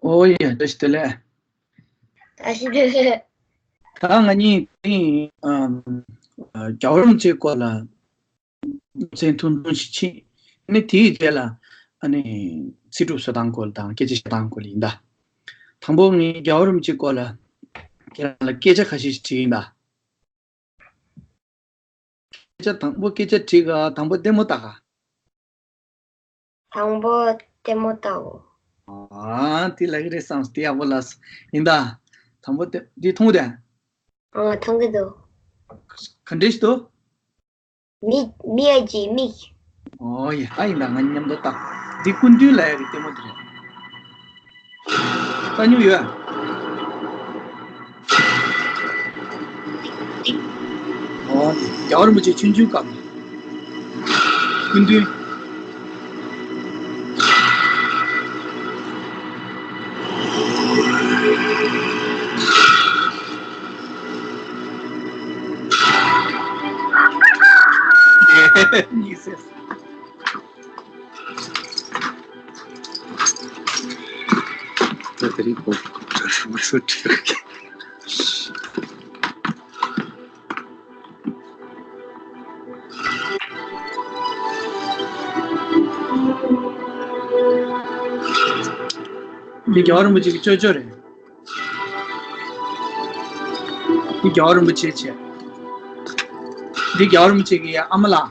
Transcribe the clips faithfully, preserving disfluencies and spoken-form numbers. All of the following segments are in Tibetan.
ཨོ་ཡ། བཀྲ་ཤིས་བདེ་ལེགས། བཀྲ་ཤིས་བདེ་ལེགས། ད་ང་གཉིས་དེ་ཨམ་རྒྱལ་བ་རིན་པོ་ཆེའི་སྐོར་ལ་སློབ་ཚན་ཐུང་ཐུང་ཞིག་ཕྱིན། ཨ་ནི་དེའི་རྗེས་ལ་ཨ་ནི་ཚིག་གྲུབ་བཟོ་སྟངས་སྐོར་དང་སྐད་ཆ་བཤད་སྟངས་སྐོར་ལ་ཡིན་ད། དང་པོ་ངས་རྒྱལ་བ་རིན་པོ་ཆེའི་སྐོར་ལ་ཁྱེད་རང་ལ་སྐད་ཆ་ཁ་ཤས་ཤིག་དྲིས་ཡིན་ད། སྐད་ཆ་དང་པོ་སྐད་ཆ་དྲིས་ག་དང་པོ་ལྟད་མོ་ལྟ་ག་དང་པོ་ལྟད་མོ་ལྟའོ། ཨ་དེ་ལབ་ཀྱི་རེད་བསམ། དེ་ཡག་པོ་ལབ་སོང་། ཡིན་ད། དང་པོ་ལྟད་འདི་མཐོང་གི་འདུག་ཨ་མཐོང་གི་འདུག་ག་འདྲ་ཞིག་འདུག་མིག་མིག་ཨ་ཅེ་མིག་ཨོ་ཡ། ད་ཡིན་ད། ང་མཉམ་དུ་ལྟ། འདི་སྐུ་མདུན་ལབ་ཡག་གི་ལྟད་མོ་དེ་རེད། ལྟ་མྱོང་ཡོད། ཨོ་དེ་རྒྱལ་བ་རིན་པོ་ཆེ་ཆུང་ཆུང་སྐབས་ནས། སྐུ་མདུན། གཉིད་སད། ད་དེ་རིང་གོ་ཧྲུ་མ་ཧྲུ་ཁྲིད། འདི་རྒྱལ་བ་རིན་པོ་ཆེ་གི་ཅོ་ཅོ་རེད། འདི་རྒྱལ་བ་རིན་པོ་ཆེ་བྱས། འདི་རྒྱལ་བ་རིན་པོ་ཆེ་གི་ཨ་མ་ལགས།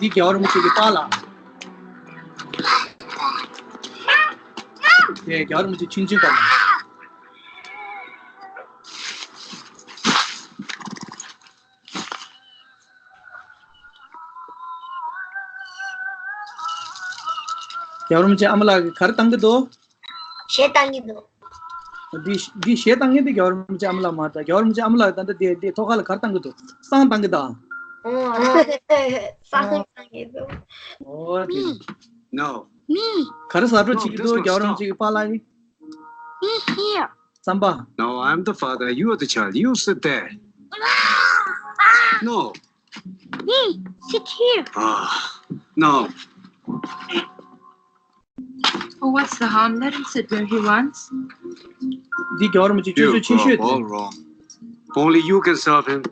འདི་རྒྱལ་བ་རིན་པོ་ཆེ་གི་པཱ་ལགས། དེ་རྒྱལ་བ་རིན་པོ་ཆེ་ཆུང་ཆུང་སྐབས་ལ། རྒྱལ་བ་རིན་པོ་ཆེ་ཨ་མ་ལགས་ཀྱིས་ག་རེ་བཏང་གི་འདུག་གཞས་བཏང་གི་འདུག་འདི་འདི་གཞས་བཏང་མཁན་དེ་རྒྱལ་བ་རིན་པོ་ཆེ་ཨ་མ་ལགས་མ་རེད། རྒྱལ་བ་རིན་པོ་ཆེ་ཨ་མ་ལགས་ད་ལྟ་དེ་དེ་ཐོག་ཁ་ལ་ག་རེ་བཏང་གི་འདུག་བསང་བཏང་གི་འདུག་ཨོ། བསང་བཏང་གི་འདུག་ཨོ་དེ། No. Me. ག་རེ་ཟ་འཕྲོ་བྱེད་ཀྱི་འདུག་རྒྱལ་བ་རིན་པོ་ཆེ་གི་པཱ་ལགས་ཀྱིས། Me here. བསམ་པ། No, I'm the father. You are the child. You sit there. No. Me, sit here. Ah, no. Oh, what's the harm? Let him sit where he wants. འདི་རྒྱལ་བ་རིན་པོ་ཆེ་ཅོ་ཅོ་ཆེ་ཤོས་དེ། All wrong. Only you can serve him.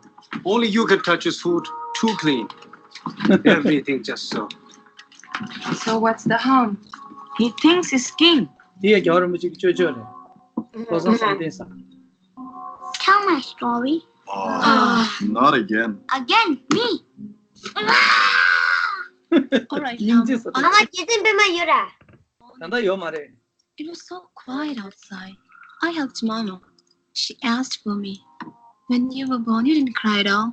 Only you can touch his food. Too clean. Everything just so. So what's the harm? He thinks he's king. འདི་ཡང་རྒྱལ་བ་རིན་པོ་ཆེ་གི་ཅོ་ཅོ་རེད། བློ་བཟང་བསམ་གཏན་ཟེར། Tell my story. Oh, not again. Again, me. All right, སྙིང་རྗེ་ཟེར། ཨ་མ་རྒྱལ་མཚན་པད་མ་ཡོད་ར། ད་ལྟ་ཡོད་མ་རེད། It was so quiet outside. I helped Mama. She asked for me. When you were born, you didn't cry at all.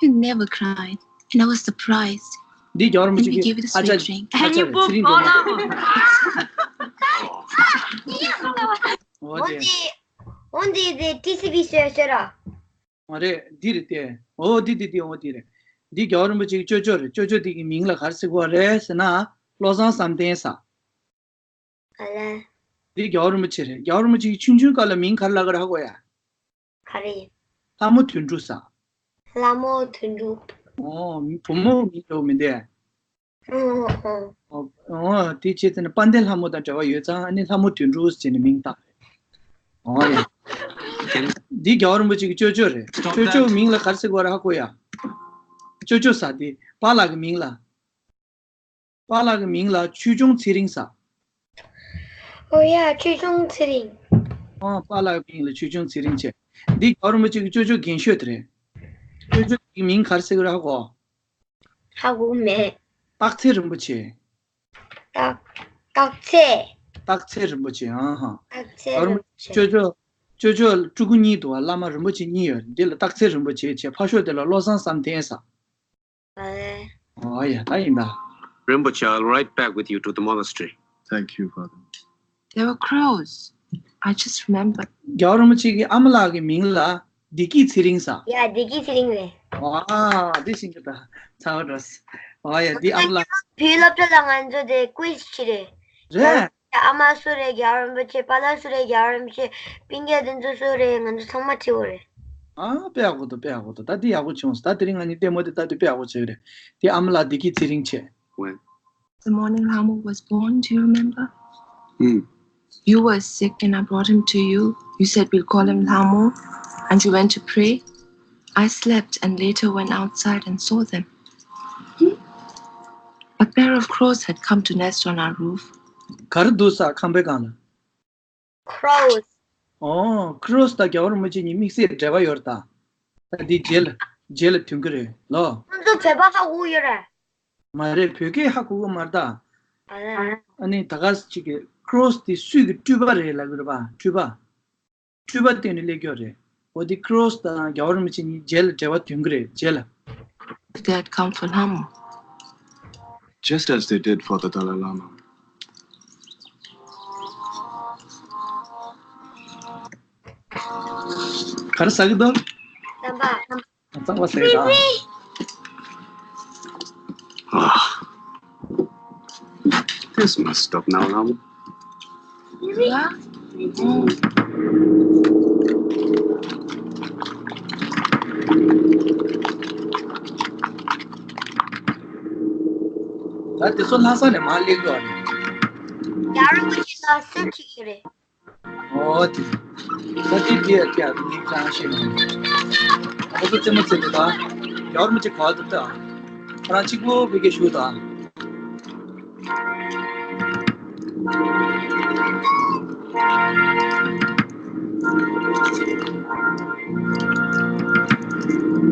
You never cried. And I was surprised. འདི་རྒྱལ་བ་རིན་པོ་ཆེ་གི་ཨ་ཅག་རེད། ཚེ་རིང་སྒྲོལ་མ་རེད། འོ་དེ། འོན་ཏེ་འདི་ཊི་སི་བི་ཤོད་ཤོད་ར། མ་རེད། འདི་རེད་དེ། འོ་འདི་འདི་འདི་འོ་འདི་རེད། འདི་རྒྱལ་བ་རིན་པོ་ཆེ་གི་ཅོ་ཅོ་རེད། ཅོ་ཅོ་འདི་གི་མིང་ལ་ག་རེ་ཟེར་གི་རེད་ཟེར་ན། བློ་བཟང་བསམ་གཏན་ཟེར། ག་ལེ། འདི་རྒྱལ་བ་རིན་པོ་ཆེ་རེད། རྒྱལ་བ་རིན་པོ་ཆེ་གི་ཆུང་ཆུང་སྐབས་ལ་མིང་ག་རེ་ལབ་གི་རེད་ཧ་གོ་ཡ། ག་རེ། ལྷ་མོ་དོན་གྲུབ་ཟེར། ལྷ་མོ་དོན་གྲུབ། ཨོ། བུ་མོ་མིང་འདྲ་བོ་མིན་ཏེ། ཨོ་ཨོ། ཨོ་ཨོ། དེ་བྱས་ཙང་ནི་དཔལ་ལྡན་ལྷ་མོ་དང་འབྲེལ་བ་ཡོད་ཙང་ཨ་ནི་ལྷ་མོ་དོན་གྲུབ་ཟེར་ནས་མིང་བཏགས་རེད། ཨོ་ཡ། འདི་རྒྱལ་བ་རིན་པོ་ཆེ་གི་ཅོ་ཅོ་རེད། ཅོ་ཅོ་མིང་ལ་ག་རེ་ཟེར་གི་རེད་ཧ་གོ་ཡ། ཅོ་ཅོ་ཟེར་དེ་པཱ་ལགས་ཀྱི་མིང་ལ། པཱ་ལགས་ཀྱི་མིང་ལ་ཆོས་སྐྱོང་ཚེ་རིང་ཟེར། ཨོ་ཡ། ཆོས་སྐྱོང་ཚེ་རིང་། ཨོ། པཱ་ལགས་ཀྱི་མིང་ལ་ཆོས་སྐྱོང་ཚེ་རིང་བྱས། འདི་རྒྱལ་བ་རིན་པོ་ཆེ་གི་ཅོ་ཅོ་རྒན་ཤོས་དེ་རེད། ཅོ་ཅོ་གི་མིང་ག་རེ་ཟེར་གི་རེད་ཧ་གོ། ཧ་གོ་མེད། སྟག་ཚེ་རིན་པོ་ཆེ། སྟག་སྟག་ཚེ། སྟག་ཚེ་རིན་པོ་ཆེ། ཨ་ཧ། སྟག་ཚེ་རིན་པོ་ཆེ། ཅོ་ཅོ། ཅོ་ཅོ་སྤྲུལ་སྐུ་གཉིས་འདུག་བ། བླ་མ་རིན་པོ་ཆེ་གཉིས་ཡོད། འདི་ལ་སྟག་ཚེ་རིན་པོ་ཆེ་བྱས། ཕར་ཕྱོགས་དེ་ལ་བློ་བཟང་བསམ་གཏན་ཟེར། ཨ་ལེ། ཨོ་ཡ། ད་ཡིན་ད། Rinpoche, I'll ride back with you to the monastery. Thank you, Father. There were crows. I just remembered. རྒྱལ་བ་རིན་པོ་ཆེ་གི་ཨ་མ་ལགས་ཀྱི་མིང་ལ་བདེ་སྐྱིད་ཚེ་རིང་ཟེར། ཡ། བདེ་སྐྱིད་ཚེ་རིང་རེད། ཨ། འདི་ཤེས་ཀྱི་ད། ཚ་བ་འགྲོ་སི། ཨོ་ཡ། འདི་ཨ་མ་ལགས། བོད་སློབ་གྲྭ་ལ་ང་ཚོ་དེ་ཀུའིཛ་བྱེད་རེད། རེད། ཨ་མ་སུ་རེད། རྒྱལ་བ་རིན་པོ་ཆེ། པཱ་ལགས་སུ་རེད། རྒྱལ་བ་རིན་པོ་ཆེ། སྤུན་ཀྱག་དེ་ཚོ་སུ་རེད། ང་ཚོ་ཚང་མ་བྲིས་པ་རེད། ཨ། དཔེ་ཡག་པོ་འདུག་དཔེ་ཡག་པོ་འདུག་ད་འདི་ཡག་པོ་བྱུང་སོང་། ད་དེ་རིང་ང་གཉིས་ལྟད་མོ་དེ་ལྟ་དུས་དཔེ་ཡག་པོ་བྱས་རེད། དེ་ཨ་མ་ལགས་བདེ་སྐྱིད་ཚེ་རིང་བྱས། When? The morning Lhamo was born, do you remember? Hmm. You were sick and I brought him to you. You said we'll call him Lhamo, and you went to pray. I slept and later went outside and saw them. A pair of crows had come to nest on our roof. ག་རེ་འདུག་ས། ཁང་པའི་སྒང་ལ། Crows. ཨོ། Crows དང་རྒྱལ་བ་རིན་པོ་ཆེ་གཉིས་དམིགས་བསལ་འབྲེལ་བ་ཡོད་རེད་ད། ད་འདི་རྗེས་ལ་རྗེས་ལ་ཐོན་གྱི་རེད་ལོ། ཁོང་ཚོ་བོད་པ་ཧ་གོ་ཡོད་རེད། མ་རེད། བོད་སྐད་ཧ་གོ་གི་མ་རེད་ད། ཨ་ལ། ཨ་ནི་ད་ག་ཅིག་གི་Crows དེ་སུས་ཀྱི་སྤྲུལ་པ་རེད་ལབ་ཀྱི་རེད་པ། སྤྲུལ་པ། སྤྲུལ་པ་བསྟན་ནས་སླེབས་ཀྱི་རེད། འོ་དེ་Crows དང་རྒྱལ་བ་རིན་པོ་ཆེ་གཉིས་རྗེས་ལ་འབྲེལ་བ་ཐོན་གྱི་རེད། རྗེས་ལ། They had come for Lhamo. Just as they did for the Dalai Lama. ག་རེ་ཟ་གི་འདུག་རྩམ་པ། རྩམ་པ་ཟ་གི་འདུག This must stop now, Lhamo. ད་དེ་ཚོ་ལྷ་ས་ནས་མར་སླེབས་དགོས་རེད། རྒྱལ་བ་རིན་པོ་ཆེ་ལ་སུས་ཁྲིད་ཀྱི་རེད། ཨོ་དེ། ད་དེ་དེ་ཡ་དེ་ཡ་དེ་ངས་ཅང་ཤེས་མི་འདུག་ཁོ་ཚོ་རྩེད་མོ་རྩེ་འདུག་ད། རྒྱལ་བ་རིན་པོ་ཆེ་ག་པར་འདུག་ད། ཁོ་རང་གཅིག་པོ་བོད་སྐད་ཞུ་ད།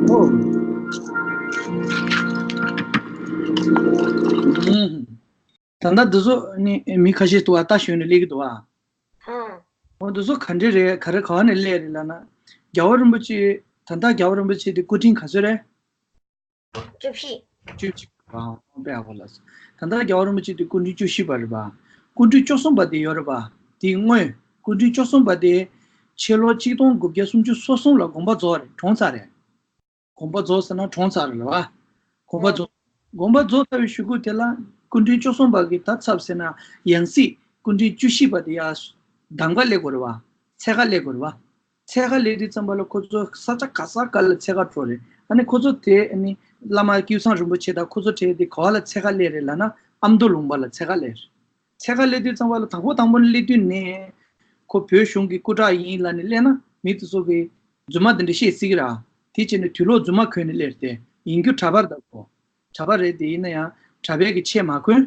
ཨོ། ད་ལྟ་འདི་ཚོ་ནི་མི་ཁ་ཤས་འདུག་བ། ད་ཞོན་ནས་སླེབས་ཀྱི་འདུག་བ། ཧང་། འོ་འདི་ཚོ་ག་འདྲ་རེད། ག་རེ་ག་བ་ནས་སླེབས་རེད་ལབ་ན། རྒྱལ་བ་རིན་པོ་ཆེ། ད་ལྟ་རྒྱལ་བ་རིན་པོ་ཆེ་དེ་སྐུ་ཕྲེང་ག་ཚོད་རེད། བཅུ་བཞི། བཅུ་གཅིག་ཨ། དཔེ་ཡག་པོ་ལ། ད་ལྟ་རྒྱལ་བ་རིན་པོ་ཆེ་དེ་སྐུ་ཕྲེང་བཅུ་བཞི་པ་རེད་པ། སྐུ་ཕྲེང་བཅུ་གསུམ་པ་དེ་ཡོད་རེད་པ། དེའི་སྔོན་སྐུ་ཕྲེང་བཅུ་གསུམ་པ་དེ་ཕྱི་ལོ་གཅིག་སྟོང་དགུ་བརྒྱ་སུམ་ཅུ་སོ་གསུམ་ལ་དགོངས་པ་རྫོགས་རེད། གྲོངས་ཚར་རེད། དགོངས་པ་རྫོགས་ཟེར་ན་གྲོངས་ཚར་རེད་པ། དགོངས་པ་རྫོགས། དགོངས་པ་རྫོགས་ཚར་བའི་གཞུག་གུ་དེ་ལ་སྐུ་ཕྲེང་བཅུ་གསུམ་པ་གི་ད་ཚབ་ཟེར་ན་ཡང་སྲིད་སྐུ་ཕྲེང་བཅུ་བཞི་པ་དེ་ཡར་གདམ་ག་སླེབས་དགོས་རེད་པ། འཚོལ་ག་སླེབས་དགོས་རེད་པ། འཚོལ་ག་སླེབས་དུས་ཙམ་པ་ལ་ཁོ་ཚོ་ས་ཆ་ག་ས་ག་ལ་འཚོལ་ག་འགྲོ་རེད། ཨ་ནི་ཁོ་ཚོ་དེ་ཨ་ནི་བླ་མ་ཀུན་བཟང་རིན་པོ་ཆེ་དང་ཁོ་ཚོ་གྲས་དེ་ག་བ་ལ་འཚོལ་ག་སླེབས་རེད་ལབ་ན་ཨ་མདོ་ལུང་པ་ལ་འཚོལ་ག་སླེབས་རེད། འཚོལ་ག་སླེབས་དུས་ཙམ་པ་ལ་དང་པོ་དང་པོ་ནས་སླེབས་དུས་ནས་ཁོ་བོད་གཞུང་གི་སྐུ་དྲག་ཡིན་ལབ་ནས་སླེབས་ན་མི་དེ་ཚོ་གི་རྫུན་མ་དེ་འདྲ་བཤད་སྲིད་ཀྱི་ར། དེ་བྱས་ནས་དུས་ལོག་རྫུན་མ་གོན་ནས་སླེབས་ཏེ་ཡིན་རྒྱུ་གྲྭ་པ་རེད་ད་ཁོ། གྲྭ་པ་རེད་དེ་ཡིན་ན་ཡང་གྲྭ་པའི་གི་ཆས་མ་གོན།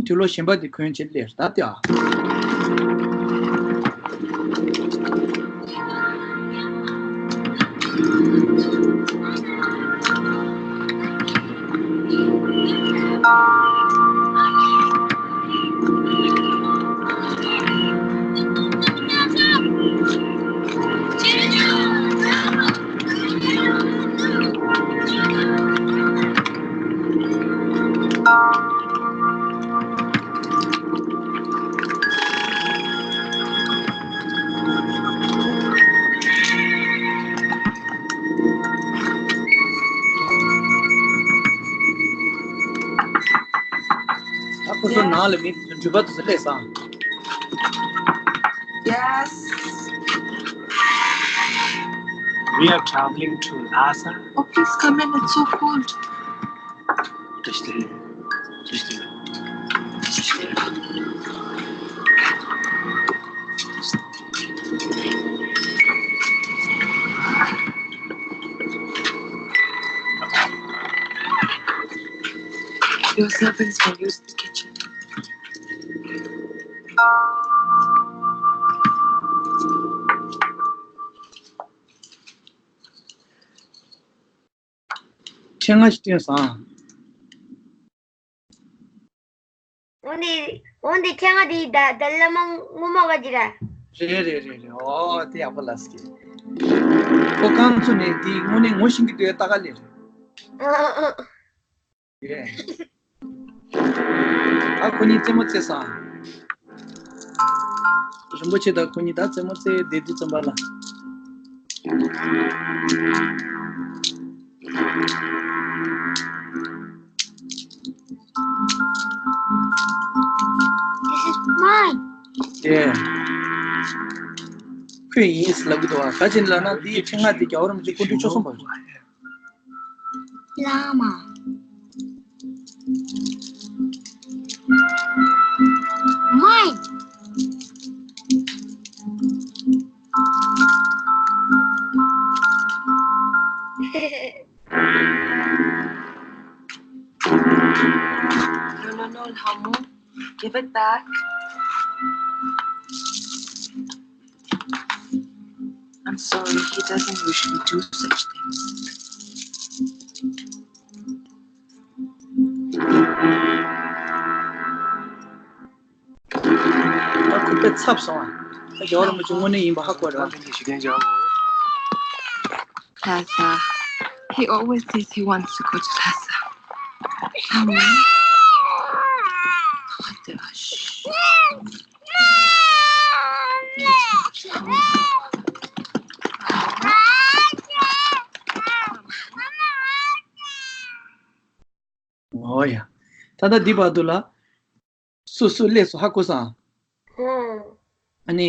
དུས་ལོག་གཞན་པ་དེ་གོན་བྱས་སླེབས་ད་ལྟ་ཨ། ད་ཁོ་ཚོ་ནང་ལ་མི་འགྲུལ་པ་དེ་ཚོ་སླེབས་སོང་། Yes. We are traveling to Lhasa. Oh, please come in. It's so cold. Your servants can use the kitchen. ཕྲེང་ང་ཞིག་སྟོན་སོང་། འོན་ཏེ་འོན་ཏེ་ཕྲེང་ང་དེ་ད་ད་བླ་མ་སྔོན་མ་ག་ཅི་ར། རེད་རེད་རེད་རེད། ཨོ་དེ་ཡག་པོ་ལབ་སོང་། ཁོ་རྐང་བཙུགས་ནས་དེ་དངོས་གནས་ངོ་ཤེས་ཀྱི་འདུག་ཡ་ལྟ་ག་ལེར། ཨ་ཨ་ཨ། ཡེ། ད་ཁོ་གཉིས་རྩེད་མོ་རྩེ་སོང་། རིན་པོ་ཆེ་དང་ཁོ་གཉིས་ད་རྩེད་མོ་རྩེ་བསྡད་དུས་ཙམ་པ་ལ། This is mine. Yeah. ཡིན་ལབ་གི་འདུག་བ། ག་ཅི་ལབ་ན་དེའི་ཕྲེང་བ་དེ་རྒྱལ་བ་རིན་པོ་ཆེ་སྐུ་ཕྲེང་བཅུ་གསུམ་པ་རེད། བླ་མ། མའི། No, no, no, Hamu. Give it back. I'm sorry, he doesn't usually do such things. ད་ཁོ་དཔེ་འཚབ་སོང་ཨ། ད་རྒྱལ་བ་རིན་པོ་ཆེ་དངོས་གནས་ཡིན་པ་ཧ་གོ་རེད་བ། Lhasa. He always says he wants to go to Lhasa. Come on. What the hush. ཨོ་ཡ། ད་ལྟ་འདི་བར་དུ་ལ། སུ་སུ་སླེབས་སོང་ཧ་གོ་སོང་། ཧུམ། ཨ་ནི་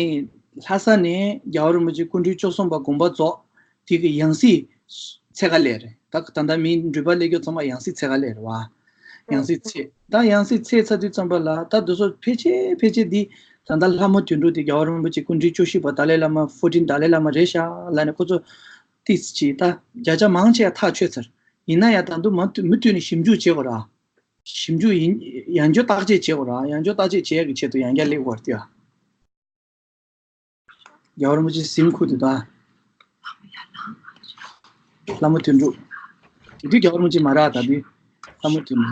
ལྷ་ས་ནས་རྒྱལ་བ་རིན་པོ་ཆེ་སྐུ་ཕྲེང་བཅུ་གསུམ་པ་དགོངས་པ་རྫོགས། དེ་གི་ཡང་སྲིད་ཚད་ག་ལེར་ད་ད་ལྟ་མི་འགྲུལ་པ་སླེབས་རྒྱུ་ཚང་མ་ཡང་སྲིད་ཚད་ག་ལེར་བ། ཡང་སྲིད་ཚད་ད་ཡང་སྲིད་ཚད་ཚར་དུས་ཙམ་པ་ལ་ད་དེ་ཚོ་ཕལ་ཆེར་ཕལ་ཆེར་འདི་ད་ལྟ་ལྷ་མོ་དོན་གྲུབ་དེ་རྒྱལ་བ་རིན་པོ་ཆེ་སྐུ་ཕྲེང་བཅུ་བཞི་པ་ཏཱ་ལའི་བླ་མ་ཕོར་ཊིན་ཏཱ་ལའི་བླ་མ་རེད་ཤག་ལབ་ནས་ཁོ་ཚོ་ཏིས་ཅིག་ད་བརྒྱ་ཆ་མང་ཆེ་ཐག་ཆོད་ཚར། ཡིན་ན་ཡང་ད་དུང་མུ་མུ་མཐུད་ནས་ཞིབ་འཇུག་བྱེད་དགོས་ར། ཞིབ་འཇུག་ཡིན་ཡང་བསྐྱར་བརྟག་དཔྱད་བྱེད་དགོས་ར། ཡང་བསྐྱར་བརྟག་དཔྱད་བྱེད་ཡག་གི་ཆེད་དུ་ཡང་བསྐྱར་སླེབས་དགོས་ར་དེ་ཡ། རྒྱལ་བ་རིན་པོ་ཆེ་གཟིམ་ཁུག་དེ་དང་། ལྷ་མོ་དོན་གྲུབ། དེ་དུས་རྒྱལ་བ་རིན་པོ་ཆེ་མ་རག་ད་དུས་ལྷ་མོ་དོན་གྲུབ།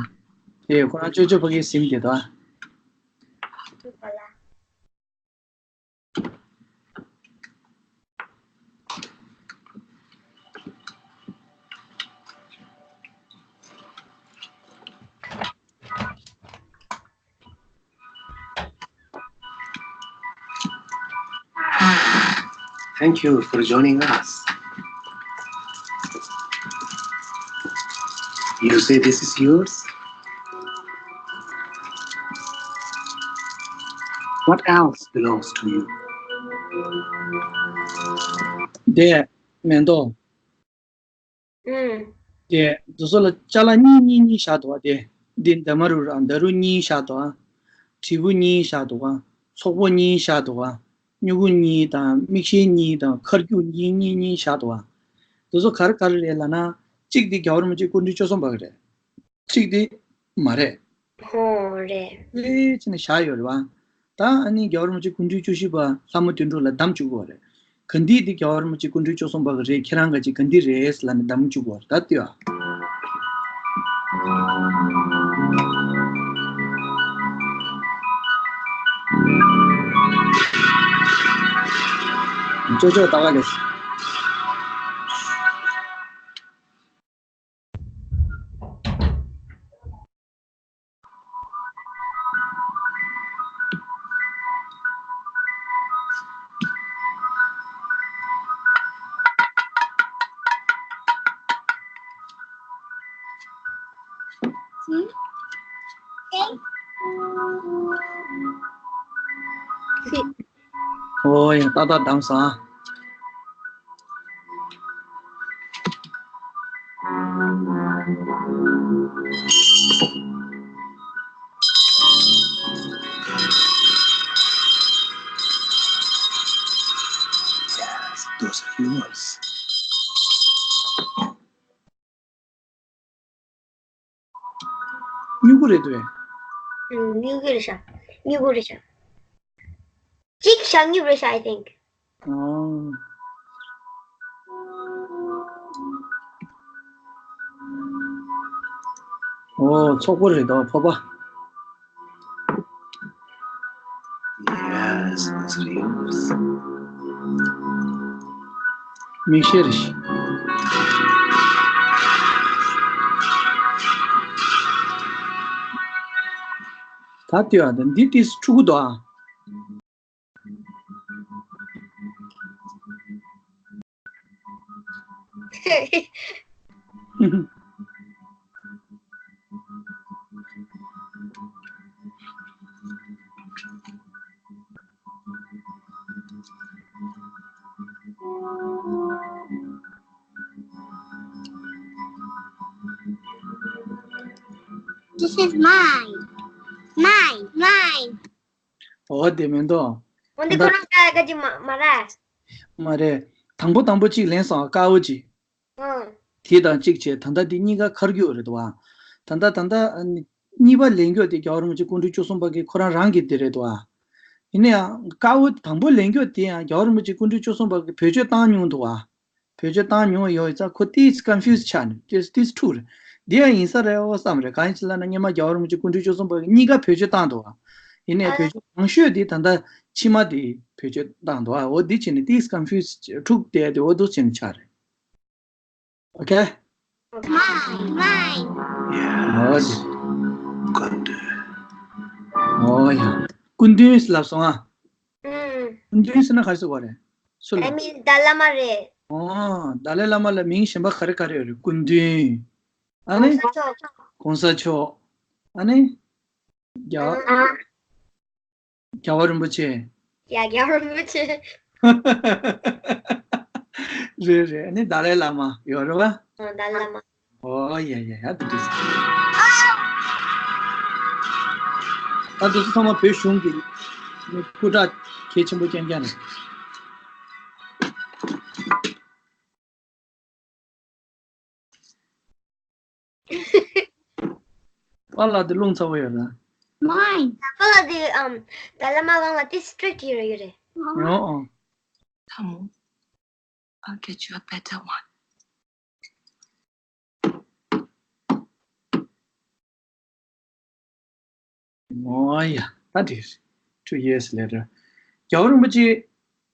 དེ་ཁོ་རང་ཅོ་ཅོ་ཕ་གིའི་གཟིམ་དེ་དང་། Thank you for joining us. You say this is yours? What else belongs to you? དེ་མེ་ཏོག་ཨུམ། དེ་དེ་ཚོ་ལ་ཅ་ལག་གཉིས་གཉིས་གཉིས་བཞག་འདུག་བ། དེ་འདི་འདབ་མ་རུ་ར་འདབ་རུ་གཉིས་བཞག་འདུག་བ། དྲིལ་བུ་གཉིས་བཞག་འདུག་བ། ཚོགས་ཕོར་གཉིས་བཞག་འདུག་བ། སྨྱུ་གུ་གཉིས་དང་མིག་ཤེལ་གཉིས་དང་མཁར་རྒྱུག་གཉིས་གཉིས་གཉིས་བཞག་འདུག་བ། དེ་ཚོ་ག་རེ་ག་རེ་རེད་ལབ་ན། གཅིག་དེ་རྒྱལ་བ་རིན་པོ་ཆེ་སྐུ་ཕྲེང་བཅུ་གསུམ་པ་གི་རེད། གཅིག་དེ་མ་རེད། ཧོ་རེད། ཨེ་ཅི་ནས་བཞག་ཡོད་རེད་བ། ད་ཨ་ནི་རྒྱལ་བ་རིན་པོ་ཆེ་སྐུ་ཕྲེང་བཅུ་བཞི་པ་ལྷ་མོ་དོན་གྲུབ་ལ་བདམས་བཅུག་གོ་རེད། ག་འདི་འདི་རྒྱལ་བ་རིན་པོ་ཆེ་སྐུ་ཕྲེང་བཅུ་གསུམ་པ་གི་རེད། ཁྱེད་རང་ག་ཅིག་ག་འདི་རེད་ལབ་ནས་བདམས་བཅུག་གོ་རེད། ད་ལྟོས་ཨ། ཅོ་ཅོ་ད་ག་ལས། ཨོ་ཡ། ཏག་ཏག་བདམས་སོང་ཨ། Yes, those are yours. སྨྱུ་གུ་རེད་འདུག་གས། ཨུམ། སྨྱུ་གུ་རེད་ཤག་སྨྱུ་གུ་རེད་ཤག་གཅིག་ཤག་སྨྱུ་གུ་རེད་ཤག I think. ཨོ། ཨོ། ཚོགས་པ་རེད་འདུག་ཕོར་པ། Yes, those are yours. མིག་ཤེལ་རེད། ད་ལྟོས་ཨ། ད་འདི་ཏིས་ཕྲུ་གུ་འདུག་ཨ། This is mine. Mine, mine. ཨོ་དེ་མིན་འདུག་འོ་འདི་ཁོ་རང་ཀ་ཀ་ཅིག་མ་མ་རེད། མ་རེད། དང་པོ་དང་པོ་གཅིག་ལེན་སོང་། དཀར་པོ་གཅིག་ཨང་། དེ་དང་གཅིག་བྱས། ད་ལྟ་འདི་གཉིས་ཀ་ཁར་རྒྱུག་རེད་འདུག་ཨ། ད་ལྟ་ད་ལྟ་ཨ་ནི་གཉིས་པ་ལེན་རྒྱུ་དེ་རྒྱལ་བ་རིན་པོ་ཆེ་སྐུ་ཕྲེང་བཅུ་གསུམ་པ་གི་ཁོ་རང་རང་གི་དེ་རེད་འདུག་ཨ། ཡིན་ན་ཡང་དཀར་པོ་དང་པོ་ལེན་རྒྱུ་དེ་ཡང་རྒྱལ་བ་རིན་པོ་ཆེ་སྐུ་ཕྲེང་བཅུ་གསུམ་པ་གི་བེད་སྤྱོད་བཏང་མྱོང་འདུག་ཨ། བེད་སྤྱོད་བཏང་མྱོང་ཡོད་ཙང་ཁོ་ཏིས་ཀོན་ཕིའུ་སི་ཆགས་ནས་ཏིས་ཏིས་ཐུག་རེད། འདི་ཡང་ཡིན་ས་རེད་འོ་བསམ་རེད། གང་ཡིན་ཟེར་ལབ་ན་སྔོན་མ་རྒྱལ་བ་རིན་པོ་ཆེ་སྐུ་ཕྲེང་བཅུ་གསུམ་པ་གི་གཉིས་ཀ་བེད་སྤྱོད་བཏང་འདུག་ཨ། ཡིན་ནའི་བེད་སྤྱོད་མང་ཤོས་དེ་ད་ལྟ་ཕྱི་མ་དེ་བེད་སྤྱོད་བཏང་འདུག་ཨ། འོ་འདི་བྱས་ནས་ཏིས་ཀོན་ཕིའུ་སི་འཁྲུག་བསྡད་དེ་འོ་འདུག་བྱས་ནས་ཆགས་རེད། ཨོ་ཁེ། Mine, mine. ཨོ་ཡ། སྐུ་མདུན། ཨོ་ཡ། སྐུ་མདུན་ལབ་སོང་ཨ། ཨུམ། སྐུ་མདུན་ཟེར་ན་ག་རེ་ཟེར་དགོས་རེད། སུ་ལ། I mean ཏཱ་ལའི་བླ་མ་རེད། ཨོ། ཏཱ་ལའི་བླ་མ་ལ་མིང་གཞན་པ་ག་རེ་ག་རེ་ཡོད་རེད། སྐུ་མདུན། ཨ་ནི། གོང་ས་མཆོག་གོང་ས་མཆོག་ཨ་ནི། རྒྱལ། ཨ། རྒྱལ་བ་རིན་པོ་ཆེ། ཡ། རྒྱལ་བ་རིན་པོ་ཆེ། རེད་རེད། ཨ་ནི་ཏཱ་ལའི་བླ་མ་ཡོད་རེད་པ། ཨ། ཏཱ་ལའི་བླ་མ། ཨོ་ཡ་ཡ་ཡ། འདི་འདྲ་ཟེར། ད་འདི་ཚོ་ཚང་མ་བོད་གཞུང་གི་སྐུ་དྲག་གལ་ཆེན་པོ་རྐྱང་རྐྱང་རེད། པཱ་ལགས་དེ་རླུང་ཚ་པོ་ཡོད་ལ། མོའི། པཱ་ལགས་དེ་ཨམ། ཏཱ་ལའི་བླ་མ་སྒང་ལ་དེ་སི་ཊི་རིག་ཊི་ཡོད་རེད་ཡོད་རེད། ཨོ་ཨོ། Tamu, I'll get you a better one. ཨོ་ཡ། ད་དེ། Two years later. རྒྱལ་བ་རིན་པོ་ཆེ་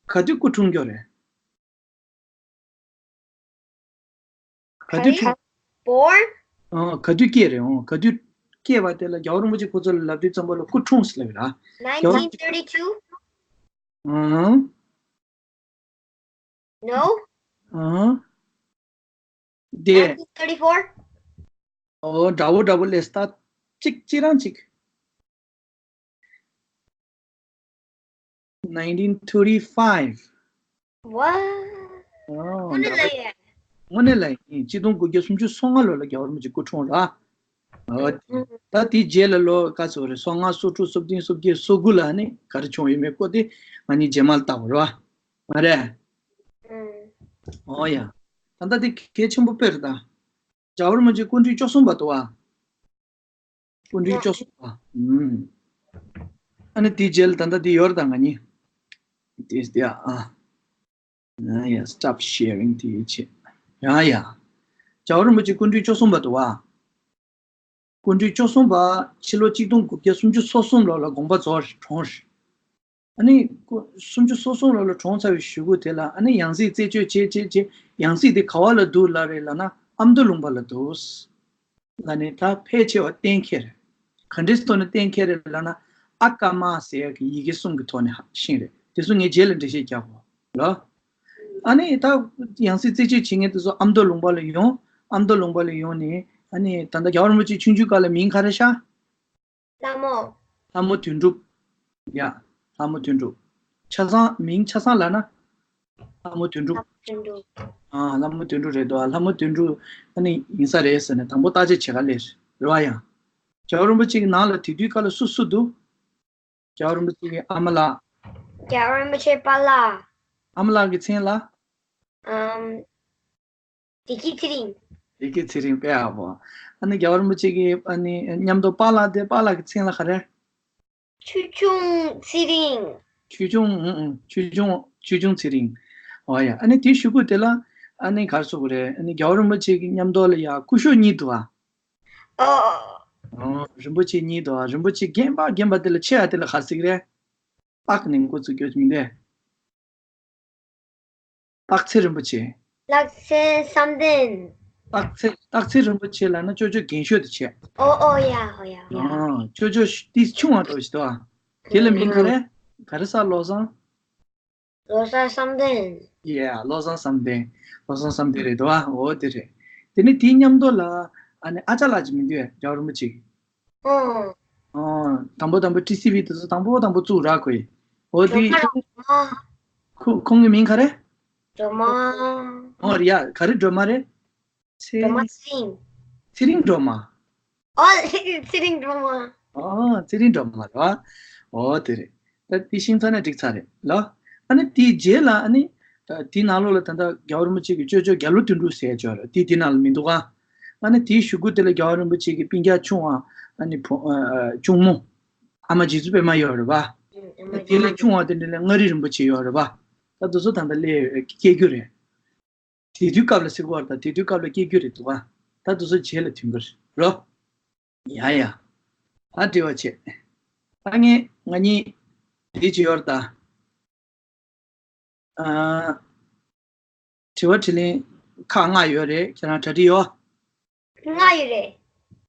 ག་དུས་སྐུ་འཁྲུངས་ཀྱི་རེད། ག་དུས་འཁྲུངས། Born? ཨོ། ག་དུས་སྐྱེས་རེད། ཨོ། ག་དུས་སྐྱེས་པ་དེ་ལ་རྒྱལ་བ་རིན་པོ་ཆེ་ཁོ་ཚོ་ལ་ལབ་དུས་ཙམ་པ་ལ་སྐུ་འཁྲུངས་ཟེར་ལབ་ར། རྒྱལ་བ། Nineteen thirty-two? ཨང་། No? ཨང་། དེ། Nineteen thirty-four? ཨོ། འདྲ་བོ་འདྲ་བོ་ལས་ད་གཅིག་གཅིག་རང་གཅིག Nineteen thirty-five. What? ཨོ། དངོས་གནས་ལ་ཡ། དངོས་གནས་ལ་ཡིན། གཅིག་སྟོང་དགུ་བརྒྱ་སུམ་ཅུ་སོ་ལྔ་ལོ་ལ་རྒྱལ་བ་རིན་པོ་ཆེ་སྐུ་འཁྲུངས་ར། ཨོ། ཨུ། ད་དེའི་རྗེས་ལ་ལོ་ག་ཚོད་རེད། སོ་ལྔ། སོ་དྲུག། སོ་བདུན། སོ་བརྒྱད། སོ་དགུ་ལ་ནི་ག་རེ་བྱུང་ཡོད་མེད་སྐོར་དེ་ང་གཉིས་རྗེས་མ་ལ་བལྟ་བ་རེད་པ། མ་རེད། ཨུ། ཨོ་ཡ། ད་ལྟ་དེ་གལ་ཆེན་པོ་དཔེ་རེད་ད། རྒྱལ་བ་རིན་པོ་ཆེ་སྐུ་ཕྲེང་བཅུ་གསུམ་པ་འདུག་ཨ། སྐུ་ཕྲེང་བཅུ་གསུམ་པ། ཨུམ། ཨ་ནི་དེའི་རྗེས་ལ་ད་ལྟ་དེ་ཡོད་རེད་ད་ང་གཉིས། དེ་དེ་ཨ། ཡ་ཡ། Stop sharing དེ་ཡིན་ཆེ། ཡ་ཡ། རྒྱལ་བ་རིན་པོ་ཆེ་སྐུ་ཕྲེང་བཅུ་གསུམ་པ་འདུག་ཨ། སྐུ་ཕྲེང་བཅུ་གསུམ་པ་ཕྱི་ལོ་གཅིག་སྟོང་དགུ་བརྒྱ་སུམ་ཅུ་སོ་གསུམ་ལོ་ལ་དགོངས་པ་རྫོགས་རེད། གྲོངས་རེད། ཨ་ནི་སྐུ་སུམ་ཅུ་སོ་གསུམ་ལོ་ལ་གྲོངས་ཚར་བའི་གཞུག་གུ་དེ་ལ་ཨ་ནི་ཡང་སྲིད་རྩད་གཅོད་བྱེད་བྱེད་བྱེད། ཡང་སྲིད་དེ་ག་བ་ལ་འདུག་ལབ་རེད་ལབ་ན་ཨ་མདོ་ལུང་པ་ལ་འདུག་ལབ་ནས་ད་ཕལ་ཆེ་བ་གཏན་འཁེལ་རེད། ག་འདྲས་ཐོག་ནས་གཏན་འཁེལ་རེད་ལབ་ན་ཨ་ཀ་མ་ཟེར་ཡག་གི་ཡི་གེ་གསུམ་གྱི་ཐོག་ནས་ཧ་ཤེས་རེད། དེ་ཚོ་ངས་རྗེས་ལ་འགྲེལ་བཤད་རྒྱག་གོ་ལོ། ཨ་ནི་ད་ཡང་སྲིད་རྩད་གཅོད་བྱེད་མཁན་དེ་ཚོ་ཨ་མདོ་ལུང་པ་ལ་ཡོང་། ཨ་མདོ་ལུང་པ་ལ་ཡོང་ནས་ཨ་ནི་ད་ལྟ་རྒྱལ་བ་རིན་པོ་ཆེ་ཆུང་ཆུང་སྐབས་ལ་མིང་ག་རེ་ཤག་ལྷ་མོ། ལྷ་མོ་དོན་གྲུབ། ཡ། ལྷ་མོ་དོན་གྲུབ། ཆ་ཚང་མིང་ཆ་ཚང་ལབ་ན། ལྷ་མོ་དོན་གྲུབ། ལྷ་མོ་དོན་གྲུབ། ཨ། ལྷ་མོ་དོན་གྲུབ་རེད་འདུག་ཨ། ལྷ་མོ་དོན་གྲུབ་ཨ་ནི་ཡིན་ས་རེད་ཟེར་ནས་དང་པོ་བརྟག་དཔྱད་བྱེད་ག་ལེར་རེད་བ། ཡང་། རྒྱལ་བ་རིན་པོ་ཆེ་གི་ནང་ལ་དེ་དུས་སྐབས་ལ་སུ་སུ་འདུག་རྒྱལ་བ་རིན་པོ་ཆེ་གི་ཨ་མ་ལགས། རྒྱལ་བ་རིན་པོ་ཆེ་པཱ་ལགས། ཨ་མ་ལགས་ཀྱི་མཚན་ལ། ཨམ། བདེ་སྐྱིད་ཚེ་རིང་། བདེ་སྐྱིད་ཚེ་རིང་། དཔེ་ཡག་པོ། ཨ་ནི་རྒྱལ་བ་རིན་པོ་ཆེ་གི་ཨ་ནི་མཉམ་དུ་པཱ་ལགས་དེ་པཱ་ལགས་ཀྱི་མཚན་ལ་ག་རེ། ཆོས་སྐྱོང་ཚེ་རིང་། ཆོས་སྐྱོང་། ཨུ་ཨུ། ཆོས་སྐྱོང་། ཆོས་སྐྱོང་ཚེ་རིང་། ཨོ་ཡ། ཨ་ནི་དེའི་གཞུག་གུ་དེ་ལ་ཨ་ནི་ག་རེ་ཟེར་དགོས་རེད། ཨ་ནི་རྒྱལ་བ་རིན་པོ་ཆེ་གི་མཉམ་དུ་ལ་ཡ་སྐུ་ཞབས་གཉིས་འདུག་ཨ། ཨོ། ཨོ། རིན་པོ་ཆེ་གཉིས་འདུག་ཨ། རིན་པོ་ཆེ་རྒན་པ་རྒན་པ་དེ་ལ་ཆེ་ཡ་དེ་ལ་ག་རེ་ཟེར་གི་རེད། སྟག་ནས་འགོ་བཙུགས་རྒྱུ་མིན་ཏེ། སྟག་འཚེར་རིན་པོ་ཆེ། སྟག་འཚེར་བསམ་གཏན། སྟག་འཚེར། སྟག་འཚེར་རིན་པོ་ཆེ་ལབ་ན་ཅོ་ཅོ་རྒན་ཤོས་དེ་བྱས། ཨོ་ཨོ་ཡ་ཨོ་ཡ་ཨོ་ཡ། ཨ། ཅོ་ཅོ་ཏིས་ཆུང་བ་འདྲ་བོ་ཞིག་འདུག་ཨ། དེ་ལ་མིང་ག་རེ། ག་རེ་ཟེར། བློ་བཟང་། བློ་བཟང་བསམ་གཏན། ཡ། བློ་བཟང་བསམ་གཏན། བློ་བཟང་བསམ་གཏན་རེད་འདུག་ཨ། འོ་དེ་རེད། དེ་ནས་དེའི་མཉམ་དུ་ལ་ཨ་ནི་ཨ་ཅག་ལགས་ཅིག་མི་འདུག་ཨ། རྒྱལ་བ་རིན་པོ་ཆེ། ཨོ། ཨོ། དང་པོ་དང་པོ་ཊི་སི་ཝི་དེ་ཚོ་དང་པོ་དང་པོ་བཙུགས་ར་ཁོས། འོ་དེ། ཨོ། ཁོ་ཁོང་གི་མིང་ག་རེ། སྒྲོལ་མ། ཨོ་རེད་ཡ། ག་རེ་སྒྲོལ་མ་རེད། ཚེ་སྒྲོལ་མ་ཚེ་རིང་། ཚེ་རིང་སྒྲོལ་མ། ཨོ་ཚེ་རིང་སྒྲོལ་མ། ཨོ་ཚེ་རིང་སྒྲོལ་མ་རེད་བ། ཨོ་དེ་རེད། ད་དེ་ཤེས་ཚར་ན་འགྲིག་ཚར་རེད་ལ། ཨ་ནི་དེའི་རྗེས་ལ་ཨ་ནི་ད་དེའི་ནང་ལོགས་ལ་ད་ལྟ་རྒྱལ་བ་རིན་པོ་ཆེ་གི་ཅོ་ཅོ་རྒྱ་ལོ་དོན་གྲུབ་ཟེར་ཅོག་རེད། དེ་དེ་ནང་ལ་མི་འདུག་ག་ཨ་ནི་དེའི་གཞུག་གུ་དེ་ལ་རྒྱལ་བ་རིན་པོ་ཆེ་གི་སྤུན་ཀྱག་ཆུང་བ་ཨ་ནི་བུ་ཨ་ཨ་གཅུང་མོ་ཨ་མ་རྗེ་བཙུན་པད་མ་ཡོད་རེད་བ། དེ་ལས་ཆུང་བ་དེ་འདྲ་ལ་མངའ་རིས་རིན་པོ་ཆེ་ཡོད་རེད་བ། ད་དེ་ཚོ་ད་ལྟ་སླེབས་སྐྱེ་རྒྱུ་རེད། དེ་དུས་སྐབས་ལ་ཟེར་གོ་བར་ད་དེ་དུས་སྐབས་ལ་སྐྱེ་རྒྱུ་རེད་འདུག་ག་ད་དེ་ཚོ་རྗེས་ལ་དུས་འགོར་རོ། ཡ་ཡ། ད་དྲི་བ་བྱེད། ད་ངས་ང་གཉིས་དེ་བྱེད་ཡོད་རེད་ད། ཨ། དྲི་བ་དྲིས་ལན་ཁག་ལྔ་ཡོད་རེད། ཁྱེད་རང་གྲ་སྒྲིག་ཡོད། ལྔ་ཡོད་རེད།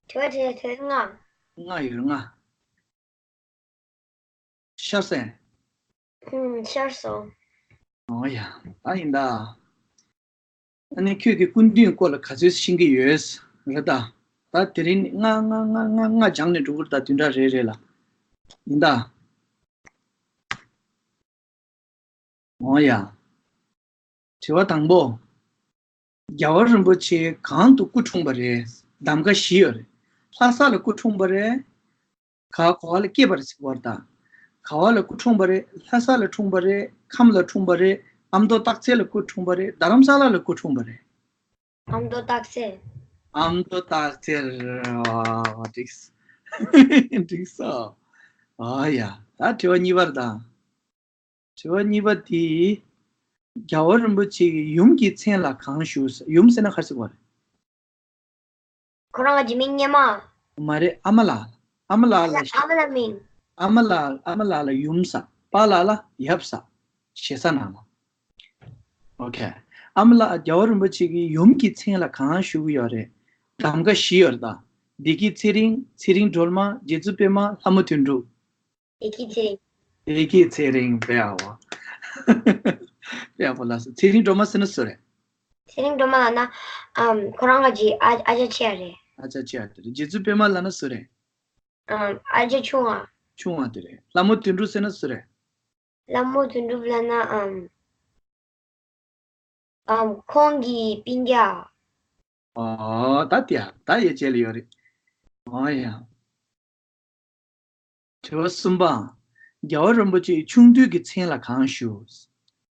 དྲི་བ་དྲིས་ལན་ལྔ། ལྔ་ཡོད་རེད་ལྔ། ཤར་སོང་། ཨུམ་ཤར་སོང་། ཨོ་ཡ། ད་ཡིན་ད། ཨ་ནི་ཁྱོད་ཀྱིས་སྐུ་མདུན་སྐོར་ལ་ག་ཚོད་ཤེས་ཀྱི་ཡོད་རེད་ད། ད་དེ་རིང་ནི་ལྔ་ལྔ་ལྔ་ལྔ་ལྔ་སྦྱངས་ནས་འགྲོ་གི་རེད་ད། བདུན་ཕྲག་རེ་རེ་ལ། ཡིན་ད། འོ་ཡ། དྲི་བ་དང་པོ། རྒྱལ་བ་རིན་པོ་ཆེ་གང་དུ་སྐུ་འཁྲུངས་པ་རེད། གདམ་ག་བཞི་ཡོད་རེད། ལྷ་ས་ལ་སྐུ་འཁྲུངས་པ་རེད། ག་ག་བ་ལ་སྐྱེས་པ་རེད་ཟེར་བ་དང་། ག་བ་ལ་སྐུ་འཁྲུངས་པ་རེད། ལྷ་ས་ལ་འཁྲུངས་པ་རེད། ཁམས་ལ་འཁྲུངས་པ་རེད། ཨ་མདོ་སྟག་འཚེར་ལ་སྐུ་འཁྲུངས་པ་རེད། རྡ་རམ་ས་ལ་ལ་སྐུ་འཁྲུངས་པ་རེད། ཨ་མདོ་སྟག་འཚེར། ཨ་མདོ་སྟག་འཚེར། ཨ་འགྲིག་སོང་། འགྲིག་སོང་། ཨ་ཡ། ད་དྲི་བ་གཉིས་པར་དང་། དྲི་བ་གཉིས་པ་དེ། རྒྱལ་བ་རིན་པོ་ཆེ་གི་ཡུམ་གྱི་མཚན་ལ་གང་ཞུ། ཡུམ་ཟེར་ན་ག་རེ་ཟེར་བ་རེད། ཁོ་རང་གི་མིང་སྔོན་མ། མ་རེད། ཨ་མ་ལགས། ཨ་མ་ལགས་ལ། ཨ་མ་ལགས་མིང་། ཨ་མ་ལགས། ཨ་མ་ལགས་ལ་ཡུམ་ཟེར། པཱ་ལགས་ལ་ཡབ་ཟེར། ཞེ་ས་ནང་ལ། ཨོ་ཁེ། ཨ་མ་ལགས། རྒྱལ་བ་རིན་པོ་ཆེ་གི་ཡུམ་གྱི་མཚན་ལ་གང་ཞུ་གི་ཡོད་རེད། གདམ་ག་བཞི་ཡོད་རེད་ད། བདེ་སྐྱིད་ཚེ་རིང་། ཚེ་རིང་སྒྲོལ་མ། རྗེ་བཙུན་པད་མ། ལྷ་མོ་དོན་གྲུབ། བདེ་སྐྱིད་ཚེ་རིང་། བདེ་སྐྱིད་ཚེ་རིང་། དཔེ་ཡག་པོ། དཔེ་ཡག་པོ་ལབ་སོང་། ཚེ་རིང་སྒྲོལ་མ་ཟེར་ན་སུ་རེད། ཚེ་རིང་སྒྲོལ་མ་ལབ་ན། ཨམ། ཁོ་རང་གི་ཨ་ཨ་ཅག་ཆེ་བ་རེད། ཨ་ཅག་ཆེ་བ་དེ་རེད། རྗེ་བཙུན་པད་མ་ལབ་ན་སུ་རེད། ཨམ། ཨ་ཅག་ཆུང་བ། ཆུང་བ་དེ་རེད། ལྷ་མོ་དོན་གྲུབ་ཟེར་ན་སུ་རེད། ལྷ་མོ་དོན་གྲུབ་ལབ་ན། ཨམ། ཨམ། ཁོང་གི་སྤུན་ཀྱག་ཨོ། ད་དེ་ཡ། ད་ཡ་བྱས་ལ་ཡོད་རེད། ཨོ་ཡ། དྲི་བ་གསུམ་པ། རྒྱལ་བ་རིན་པོ་ཆེའི་ཆུང་དུས་ཀྱི་མཚན་ལ་གང་ཞུ།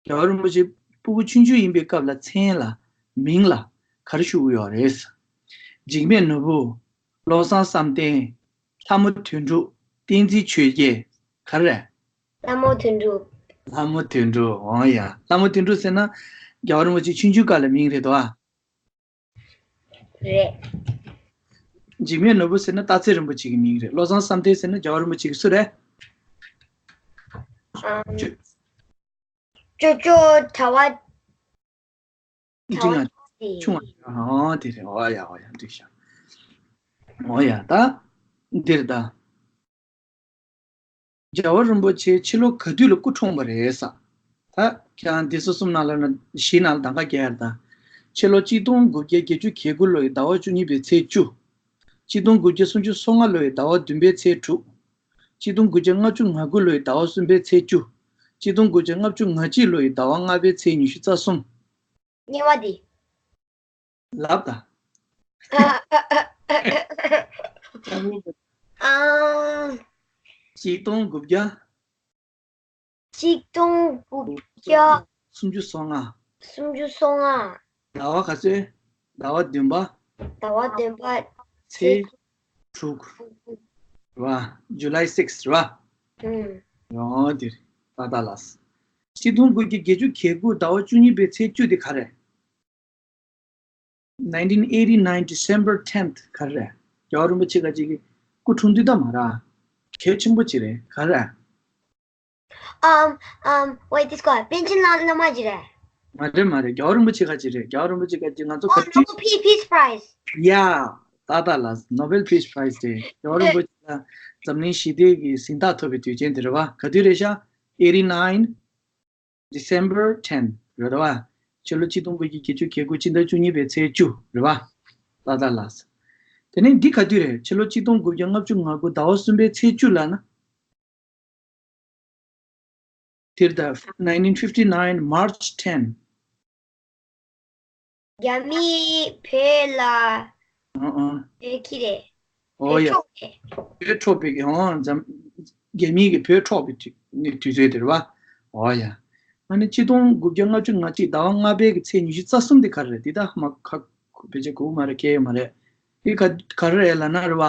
རྒྱལ་བ་རིན་པོ་ཆེ་སྤུ་གུ་ཆུང་ཆུང་ཡིན་པའི་སྐབས་ལ་མཚན་ལ། མིང་ལ་ག་རེ་ཞུ་གི་ཡོད་རེད། འཇིགས་མེད་ནོར་བུ། བློ་བཟང་བསམ་གཏན། ལྷ་མོ་དོན་གྲུབ། བསྟན་འཛིན་ཆོས་རྒྱལ། ག་རེ་རེད། ལྷ་མོ་དོན་གྲུབ། ལྷ་མོ་དོན་གྲུབ། འོ་ཡ། ལྷ་མོ་དོན་གྲུབ་ཟེར་ན། རྒྱལ་བ་རིན་པོ་ཆེ་ཆུང་ཆུང་སྐབས་ལ་མིང་རེད་དོ། རེད། འཇིགས་མེད་ནོར་བུ་ཟེར་ན་སྟག་འཚེར་རིན་པོ་ཆེ་གི་མིང་རེད། བློ་བཟང་བསམ་གཏན་ཟེར་ན་རྒྱལ་བ་རིན་པོ་ཆེ་གི་སུ་རེད། ཨམ། ཅོ་ཅོ་གྲྭ་པ། འབྲིང་ང་། ཆུང་ང་། ཨོ་དེ་རེད། ཨོ་ཡ་ཨོ་ཡ་འགྲིག་ཤག་ཨོ་ཡ་ད། འདིར་ད། རྒྱལ་བ་རིན་པོ་ཆེ་ཕྱི་ལོ་ག་དུས་ལ་སྐུ་འཁྲུངས་པ་རེད་ས། ད་ཁྱེད་རང་འདི་ཚོ་གསུམ་ནང་ལ་ན་བཞི་ནང་ལ་གདམ་ག་རྒྱག་ཡ་རེད་ད། ཕྱི་ལོ་གཅིག་སྟོང་དགུ་བརྒྱ་བརྒྱད་ཅུ་གྱ་དགུ་ལོའི་ཟླ་བ་བཅུ་གཉིས་པའི་ཚེས་བཅུ། གཅིག་སྟོང་དགུ་བརྒྱ་སུམ་ཅུ་སོ་ལྔ་ལོའི་ཟླ་བ་བདུན་པའི་ཚེས་དྲུག་གཅིག་སྟོང་དགུ་བརྒྱ་ལྔ་བཅུ་ང་དགུ་ལོའི་ཟླ་བ་གསུམ་པའི་ཚེས་བཅུ། གཅིག་སྟོང་དགུ་བརྒྱ་ལྔ་བཅུ་ང་གཅིག་ལོའི་ཟླ་བ་ལྔ་པའི་ཚེས་ཉི་ཤུ་རྩ་གསུམ། སྔོན་མ་དེ། ལབ་ད། ཨ། གཅིག་སྟོང་དགུ་བརྒྱ། གཅིག་སྟོང་དགུ་བརྒྱ། སུམ་ཅུ་སོ་ལྔ། སུམ་ཅུ་སོ་ལྔ། ཟླ་བ་ག་ཚོད། ཟླ་བ་བདུན་པ། ཟླ་བ་བདུན་པ། ཚེས་དྲུག་རེད་བ། July six རེད་བ། ཨུམ། ཡོང་དེ་རེད། ཏག་ཏག་ལགས། གཅིག་སྟོང་དགུ་བརྒྱ་བརྒྱད་ཅུ་གྱ་དགུ་ཟླ་བ་བཅུ་གཉིས་པའི་ཚེས་བཅུ་དེ་ག་རེད། nineteen eighty-nine December tenth ག་རེ་རེད། རྒྱལ་བ་རིན་པོ་ཆེ་ཁ་ཅིག་གི་སྐུ་འཁྲུངས་དུས་ད་མ་ར། གལ་ཆེན་པོ་ཅིག་རེད། ག་རེ་རེད། Um, um, wait, this guy, པཎ་ཆེན་བླ་མ་ཅིག་རེད། མ་རེད་མ་རེད། རྒྱལ་བ་རིན་པོ་ཆེ་ཁ་ཅིག་རེད། རྒྱལ་བ་རིན་པོ་ཆེ་ཁ་ཅིག་ང་ཚོ་ག་དུས། Nobel Peace Prize. Yeah, ཏག་ཏག་ལ་Nobel Peace Prize དེ་རྒྱལ་བ་རིན་པོ་ཆེ་ལ་འཛམ་གླིང་ཞི་བདེ་གི་གཟེངས་རྟགས་ཐོབ་པའི་དུས་ཆེན་དེ་རེད་བ། ག་དུས་རེད་ཤག eighty-nine December ten རེད་བ། ཕྱི་ལོ་ཆིག་སྟོང་དགུ་བརྒྱ་བརྒྱད་ཅུ་གྱ་དགུ་སྤྱི་ཟླ་བཅུ་གཉིས་པའི་ཚེས་བཅུ་རེད་བ། ཏག་ཏག་ལགས། དེ་ནས་འདི་ག་དུས་རེད། ཕྱི་ལོ་ཆིག་སྟོང་དགུ་བརྒྱ་ལྔ་བཅུ་ང་དགུ་ཟླ་བ་གསུམ་པའི་ཚེས་བཅུ་ལབ་ན། དེར་ད། nineteen fifty-nine March ten རྒྱ་མིས་བོད་ལ་ཨང་ཨང་། བོད་ཁྱི་རེད། ཨོ་ཡ། བོད་འཕྲོག་པའི་ཨང་འཛམ། རྒྱ་མི་གིས་བོད་འཕྲོག་པའི་དུས་ནི་དུས་ཚོད་དེ་རེད་བ། ཨོ་ཡ། ཨ་ནི་ཆིག་སྟོང་དགུ་བརྒྱ་ལྔ་བཅུ་ང་གཅིག་ཟླ་བ་ལྔ་པའི་གི་ཚེས་ཉི་ཤུ་རྩ་གསུམ་དེ་ག་རེ་རེད། དེ་ད་མ་ཁ་བེད་སྤྱོད་དགོས་མ་རེད། གལ་ཡོད་མ་རེད། དེ་ག་ག་རེ་རེད་ལབ་ན་རེད་བ།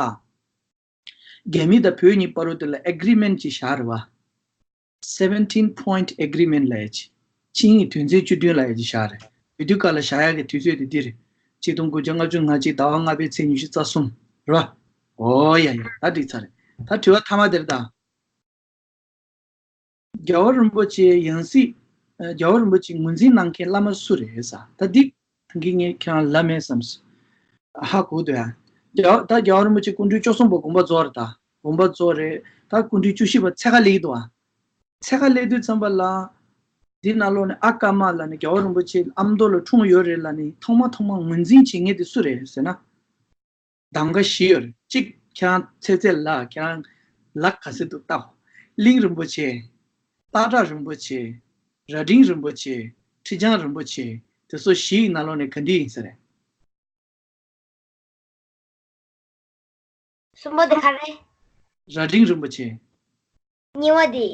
རྒྱ་མི་དང་བོད་གཉིས་བར་དུ་ལ་ཨེ་གྷི་རི་མེན་ཊི་ཅིག་བཞག་རེད་བ། Seventeen Point Agreement ལབ་ཡ་ཅིག་ཆིངས་ཡིག་དོན་ཚན་བཅུ་བདུན་ལབ་ཡ་ཅིག་བཞག་རེད། དེ་དུས་སྐབས་ལ་བཞག་ཡ་གི་དུས་ཚོད་དེ་འདི་རེད། ཆིག་སྟོང་དགུ་བརྒྱ་ལྔ་བཅུ་ང་གཅིག་ཟླ་བ་ལྔ་པའི་ཚེས་ཉི་ཤུ་རྩ་གསུམ་རེད་བ། ཨོ་ཡ་ཡ། ད་འགྲིག་ཚར་རེད། ད་དྲི་བ་མཐའ་མ་དེ་རེད་ད། རྒྱལ་བ་རིན་པོ་ཆེ་ཡང་སྲིད། རྒྱལ་བ་རིན་པོ་ཆེ་ངོས་འཛིན་གནང་མཁན་བླ་མ་སུ་རེད་ཟེར། ད་འདི་ཐེངས་ཀྱི་ངས་ཁྱེད་རང་ལབ་མེད་བསམས། ཧ་གོ་འདུག་ཨ། རྒྱལ་བ་ད་རྒྱལ་བ་རིན་པོ་ཆེ་སྐུ་ཕྲེང་བཅུ་གསུམ་པ་དགོངས་པ་རྫོགས་རེད་ད། དགོངས་པ་རྫོགས་རེད། ད་སྐུ་ཕྲེང་བཅུ་བཞི་པ་འཚོལ་ག་སླེབས་འདུག་ཨ། འཚོལ་ག་སླེབས་དུས་ཙམ་པ་ལ། འདི་ནང་ལོགས་ནས་ཨ་ཀ་མ་ལ་ནི་རྒྱལ་བ་རིན་པོ་ཆེ་ཨ་མདོ་ལ་འཁྲུངས་ཡོད་རེད་ལ་ནི་ཐོག་མ་ཐོག་མ་ངོས་འཛིན་བྱེད་མཁན་དེ་སུ་རེད་ཟེར་ན། གདམ་ག་བཞི་ཡོད་རེད། གཅིག་ཁྱེད་རང་ཚེ་ཚད་ལ་ཁྱེད་རང་ལ་ག་ཚོད་འདུག་ལྟ། གླིང་རིན་པོ་ཆེ། སྟག་བྲག་རིན་པོ་ཆེ། རྭ་སྒྲེང་རིན་པོ་ཆེ། ཁྲི་བྱང་རིན་པོ་ཆེ། དེ་ཚོ་བཞི་ཡི་ནང་ལོགས་ནས་ག་འདི་ཡིན་ས་རེད། གསུམ་པ་དེ་ག་རེ། རྭ་སྒྲེང་རིན་པོ་ཆེ། གཉིས་པ་དེ།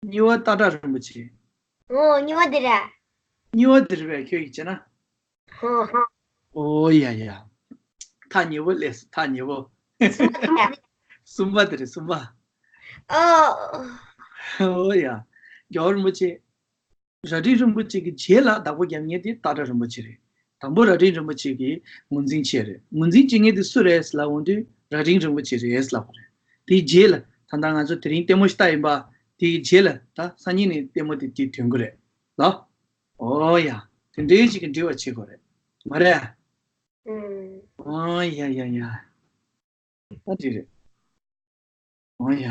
གཉིས་པ་སྟག་བྲག་རིན་པོ་ཆེ། ཨོ་གཉིས་པ་དེ་རེད། གཉིས་པ་དེ་རེད་པས་ཁྱོད་ཀྱིས་བྱས་ན། ཧོ་ཧོ། ཨོ་ཡ་ཡ། ཐག་ཉེ་པོ་སླེབས་སོང་། ཐག་ཉེ་པོ། གསུམ་པ་དེ་རེད། གསུམ་པ། ཨོ། ཨོ་ཡ། རྒྱལ་བ་རིན་པོ་ཆེ། རྭ་སྒྲེང་རིན་པོ་ཆེ་གི་རྗེས་ལ་བདག་པོ་རྒྱབ་མཁན་དེ་སྟག་བྲག་རིན་པོ་ཆེ་རེད། དང་པོ་རྭ་སྒྲེང་རིན་པོ་ཆེ་གིས་ངོས་འཛིན་བྱས་རེད། ངོས་འཛིན་བྱེད་མཁན་དེ་སུ་རེད་ལབ་འོང་དུས་རྭ་སྒྲེང་རིན་པོ་ཆེ་རེད་ལབ་པ་རེད། དེའི་རྗེས་ལ་ད་ལྟ་ང་ཚོ་དེ་རིང་ལྟད་མོ་ཞིག་ལྟ་ཡིན་པ། དེའི་རྗེས་ལ་ད་སང་ཉིན་ནས་ལྟད་མོ་དེ་དེ་ཐོན་གི་རེད་ལ། ཨོ་ཡ། དེ་འདྲའི་ཞིག་གི་འབྲེལ་བ་བྱེད་དགོས་རེད། མ་རེད། ཨོ་ཡ་ཡ་ཡ། ད་འགྲིག་རེད། ཨོ་ཡ།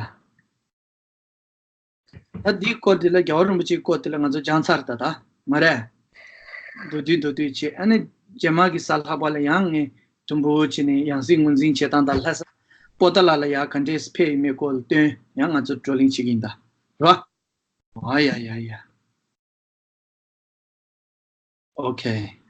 ད་འདིའི་སྐོར་དེ་ལ་རྒྱལ་བ་རིན་པོ་ཆེའི་སྐོར་དེ་ལ་ང་ཚོ་སྦྱངས་ཚར་ད་ད་མ་རེད། མདོར་བསྡུས་མདོར་བསྡུས་བྱས། ཨ་ནི་རྗེས་མ་གི་གཟའ་ལྷག་པ་ལ་ཡང་ངས་དུམ་བུ་བྱས་ནས་ཡང་སྲིད་ངོས་འཛིན་བྱེད་སྟངས་དང་ལྷ་ས་པོ་ཏཱ་ལ་ལ་ཡ་ག་འདྲས་ཕེབས་ཡིན་མེད་སྐོར་ལ་སྟོན་ཡང་ང་ཚོ་བགྲོ་གླེང་བྱེད་ཀྱི་ཡིན་ད་རེད་བ། ཨ་ཡ་ཡ་ཡ། ཨོ་ཁེ།